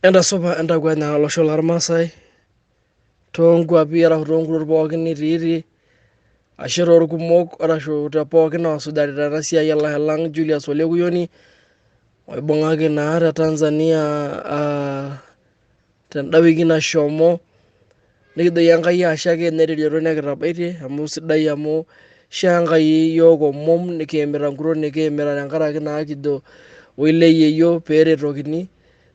Entasupa entakwenya olosho lormaasai toonkuapi arashu toonkutot pookin nitiitii ashe toorkumok arashu te pookin oosujarita ena siai olashe lang Julius Ole Kuyioni oibung'aki naa te Tanzania tenda wiki nashomo nikijoki Enkai ashe ake ninye terorito nikitabaitie amu sidai amu ishoo Enkai iyiook omom nikiimita nkutot nikiimita tenkaraki naa kijo woi leyieyio peeretokini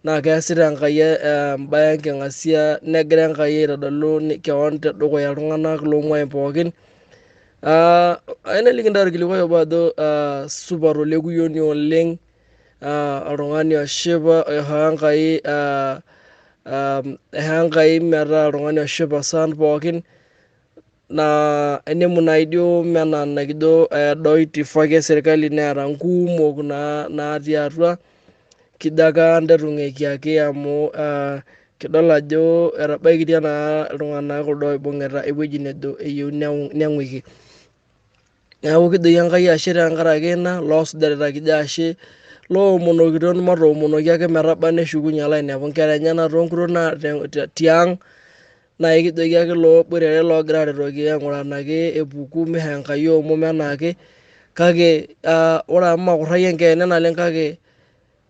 naa keesita Enkai embae enking'asia negira Enkai aitodolu kewon tedukuya iltung'anak loomuain pookin. Ayieu naliki intae orkilikuai obo ajo supat Olekuyioni oleng, oltung'ani oshipa oishoo Enkai eishoo Enkai metaa oltung'ani oshipa isaan pookin naa enemu nai duo enaa enikijo edo itifaki esirkali neeta nkuumok naa natii atua kijo ake ntung'uiki amu kidol ajo etabaikitia naa iltung'anak kuldo oibung'ita ewueji nejo eyieu neng'uiki. Neeku kijoki Enkai ashe tenkaraki ina loosujarita kijo ashe, loomonokito matoomonoki ake metaba neshukunye alo ainepu nkera enyenak toonkutot naa tiang' naa ekijoki ake looboitare loogira aretoki aing'uraa tenaa epuku mishoo Enkai omom enaake kake ore amu makurrayie enkeene naleng kake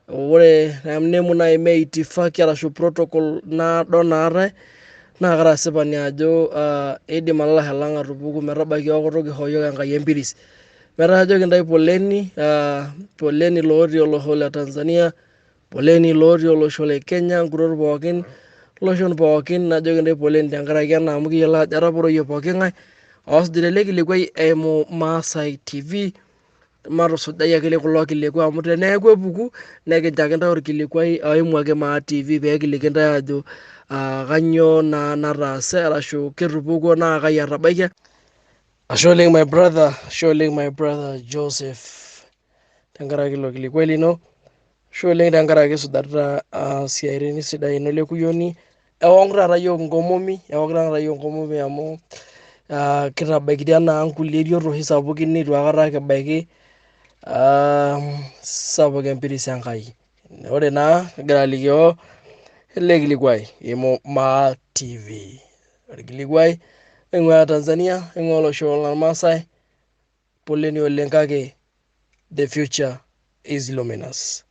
ore tenemu naaji mee itifaki arashu protocol naado naatae naa kara asipani ajo eidim olalashe lang atupuku metabaiki okutuk ishoo iyiok Enkai empiris. Metaa ajoki intae poleni, poleni lootii olosho le Tanzania, poleni lootii olosho le Kenya nkutot pookin, loshon pookin najoki intae poleni tenkaraki ena amu kiyiolo ajo etaporoyie pooki ng'ae oosujita ele kilikuai eimu Maasai TV matusujai ake kulo kiliku amu teneeku epuku nekincho ake intae orkilikuai oimu ake Maa TV pee kiliki intae ajo kanyoo naa nataase arashu ketupukuo naa kai etabaikia. Ashe oleng my brother, ashe oleng my brother Joseph tenkaraki ilo kilikuai lino. Ashe oleng tenkaraki isujarita isiaitin sidain olekuyioni. Ewok taata iyiook inkomomi, ewok taata iyiook inkomomi amu kitabaikitia naa nkulie riot oshi sapukin neitu aikata kibaiki. Sapuk empiris Enkai. Ore naa kigira alikio ele kilikuai eimu Maa TV. Orkilikuai oing'uaa Tanzania, oing'uaa olosho lormaasai, poleni oleng kake the future is luminous.